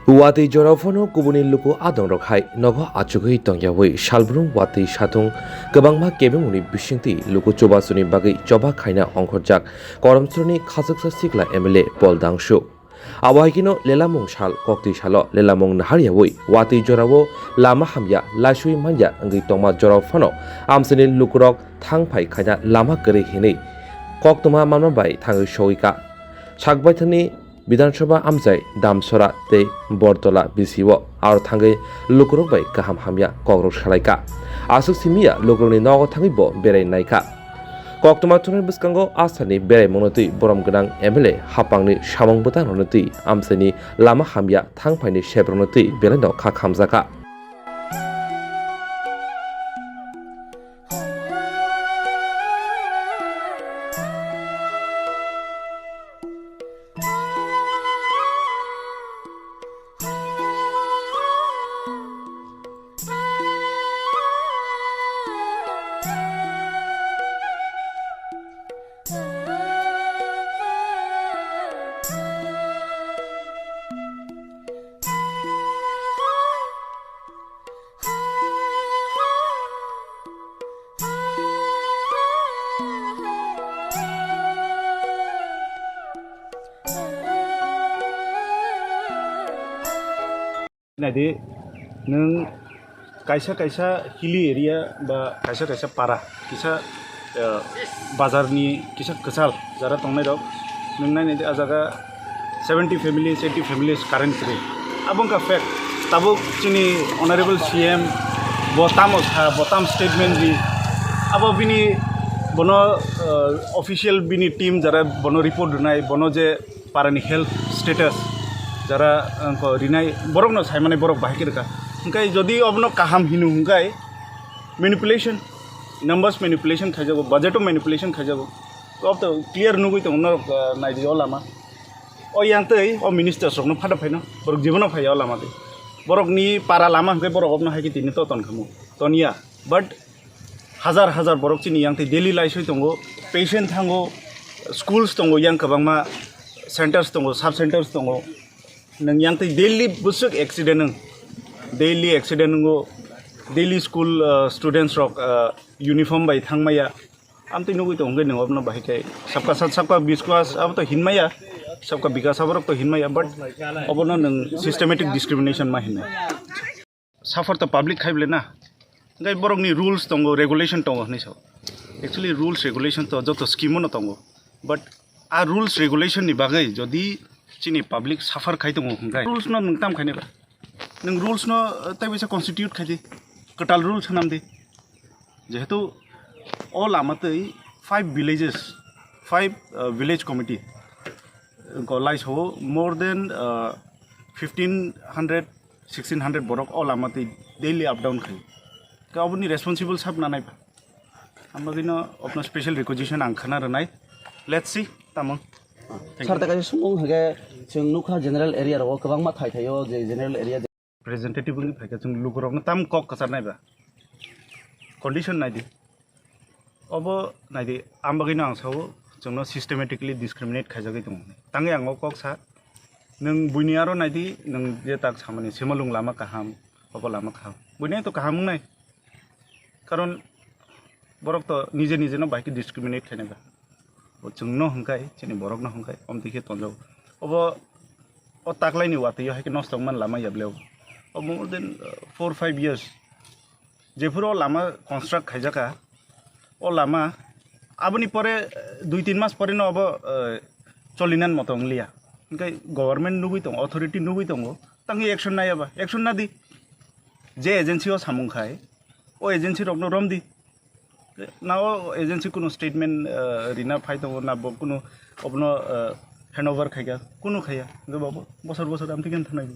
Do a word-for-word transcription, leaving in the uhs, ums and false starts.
Watwi jorao phano kubuni luku adongrok hai nogo achugwi tongyawi salbrum watwi satung kwbangma kebengmungni bisingtwi luku chubasuni bagwi choba khaina ongkhorjak Karamcharni khachuksa sikla M L A Paul Dangsu. Abo hai kheno lelamung sal koktwi salo lelamung naharyawi watwi jorao lama hamya laisui manya wngwi tongma jorao phano amchaini lukurok thang phai khaina lama kwrwi hinwi koktwma manma bai thangwi sogwi ka. Sakbaithani Bidhan Sabha amchai Damsora tei Bortola bisio aro thangwi lukurok bai kaham hamya kokrok salai ka. Aswk simi ya lukurokni nogo thangwi bo berai nai ka. Koktwma thumnani bwskango asani berai mungno twi borom gwnang M L A hapangni samung bwtang rokno twi amchaini lama hamya thang phaini sep rokno twi belai no kha khamjak kha. Naidi, nwng kaisa kaisa hilly area ba kaisa kaisa para, kisa, eh, bazarni kisa kwchal jara tongnai rok, nwng nai naidi, ah jaga seventy families, eighty families current kwrwi. Abo wngkha fact. Tabuk chini Honorable C M bo tamo sa, bo tam statement ri. Abo bini bono, eh, official bini team jara bono report rwnai, bono je parani health status jara, eh, ko rinai borokno saimani borok bahai khe rwkha. Hwnkhe jodi obono kaham hino hwnkhe manipulation, numbers manipulation khaijago, budget o manipulation khaijago. Ob to clear nugui tongo norok, eh, naidi o lama. O yang tei o ministers rokno phada phaino borok jibono phaiya o lama tei. Borokni para lama hwnkhe borok obno hai khe tini to ton khamu. Ton ya. But hajar hajar borok chini yang tei daily laisoi tongo, patient thango, schools tongo, yang kwbangma centers tongo, sub centers tongo. Nwng yang tei daily bwswk accident wng, daily accident wngo, daily school, uh, students rok, uh, uniform bai thangmaya. Amtwi nugui tongo hwnkhe nwng obno bahai khe sabka sat, sabka biswas abo to hinmaya, sabka bikas aborok to hinmaya, but obono nwng systematic discrimination ma hinwi. Suffer to public khai bole na, hwnkhe borokni rules tongo, regulation tongo hinwi sao. Actually rules regulation to joto scheme o no tongo, but a rules regulation ni bagwi jodi chini public suffer khai tongo hwnkhe rules no nwng tam khainai ba? Nwng rules no, uh, tei bisa constitute khai di, kwtal rules hanam di. Jehetu o lama tei five villages, five, uh, village committee, uh, ko laisao more than, uh, fifteen hundred, sixteen hundred borok o lama tei daily up down khai. Khe oboni responsible sab nanai ba? Ang bagwino obno special requisition ang khana rwnai. Let's see, tamo. Sir, ta kaisa sumung hage chwng nukha general area rogo kwbangma thai thaio je general area. Representative wngwi phaikha chwng lukurokno tam kok kwchar naiba. Condition naidi. Obo naidi, ang bagwino ang sao chwngno systematically discriminate khaijagwi tongo. Tangwi ang o kok sa, nwng buini aro naidi, nwng je tak samani Simalung lama kaham, obo lama kaham. Buini to kaham wngnai. Karon borok to nije nije no bai khe discriminate khainai ba. Bo chwng no hwnkhai, chini borok no hwnkhai, omtwi khe tonjago. Obo o taklaini watwi o hai khe nosto wngmani lama ya ble obo. Obo more than, uh, four five years. Jephuru o lama construct khaijaka, o lama aboni pore, uh, dui tin mas pore no obo, uh, cholinan moto wngliya. Hwnkhe government nugwi tongo, authority nugwi tongo, tangwi action naiya ba? Action nadi. Je agency o samung khai, o agency rokno romdi. Na o agency kunu statement, eh, rina phai tongo, na bo kunu obono, eh, handover khaikha, kunu khaiya. Hwnkhe bo bosor bosor amtwi khe thanai.